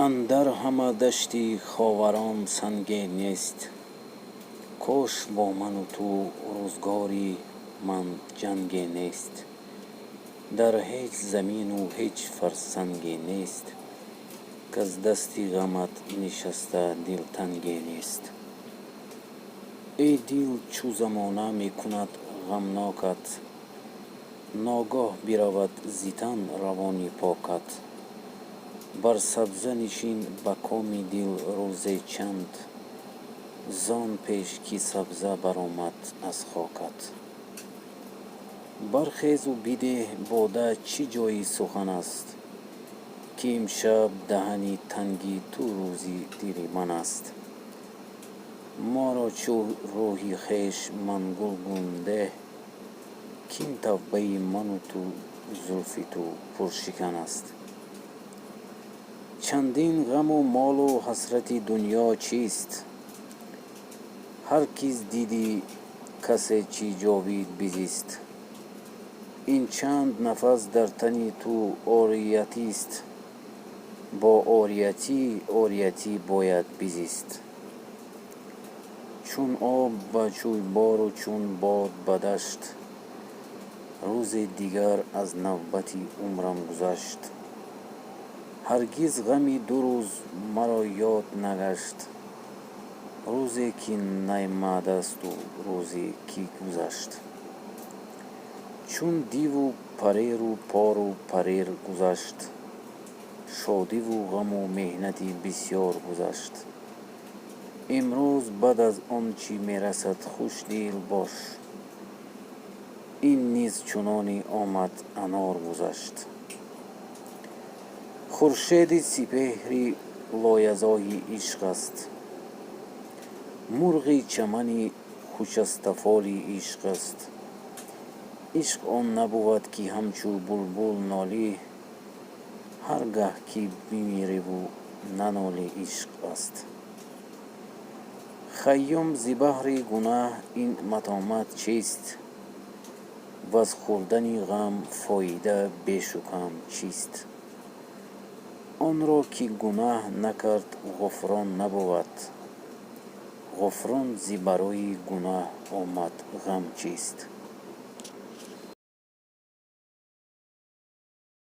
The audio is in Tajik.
Андар ҳама дашти Ховарон санге нест, кош бо ману ту рӯзгори ман ҷанге нест. Дар ҳеҷ замину ҳеҷ фарсанге нест, каз дасти ғамат нишаста дилтанге нест. Эй дил, чу замона мекунад ғамнокат, ногоҳ биравад зи тан равони покат. Бар сабза нишин ба коми дил рӯзе чанд, зон пеш ки сабза баромад аз хокат. Бархезу бидеҳ бода, чӣ ҷои сухан аст, ки имшаб даҳани танги ту рӯзи дили ман аст. Моро чу рӯҳи хеш мангул деҳ, кин тавбаи ману ту зулфи ту пуршикан аст. Чандин ғаму молу ҳасрати дунё чист? Ҳар киз дидӣ касе чи ҷовид бизист. Ин чанд нафас дар тани ту ориятист, бо ориятӣ ориятӣ бояд бизист. Чун об ба ҷӯйбору чун бод ба дашт, рӯзе дигар аз навбати умрам гузашт. Ҳаргиз ғами ду рӯз маро ёд нагашт, рӯзе ки наомадасту рӯзе ки гузашт. Чун диву пареру пору парер гузашт, шодиву ғаму меҳнати бисёр гузашт. Имрӯз баъд аз он чӣ мерасад, хушдил бош, ин низ чунони омад анор гузашт. Хуршеди сипеҳри лоязои ишқ аст, мурғи чамани хушастафоли ишқ аст. Ишқ он набувад, ки ҳамчу булбул нолӣ, ҳар гаҳ ки бимириву нанолӣ ишқ аст. Хайём, зи баҳри гунаҳ ин матомат чист, ваз хӯрдани ғам фоида бешу кам чист? Онро ки гунаҳ накард, ғуфрон набувад, ғуфрон зи барои гунаҳ омад ғам чист?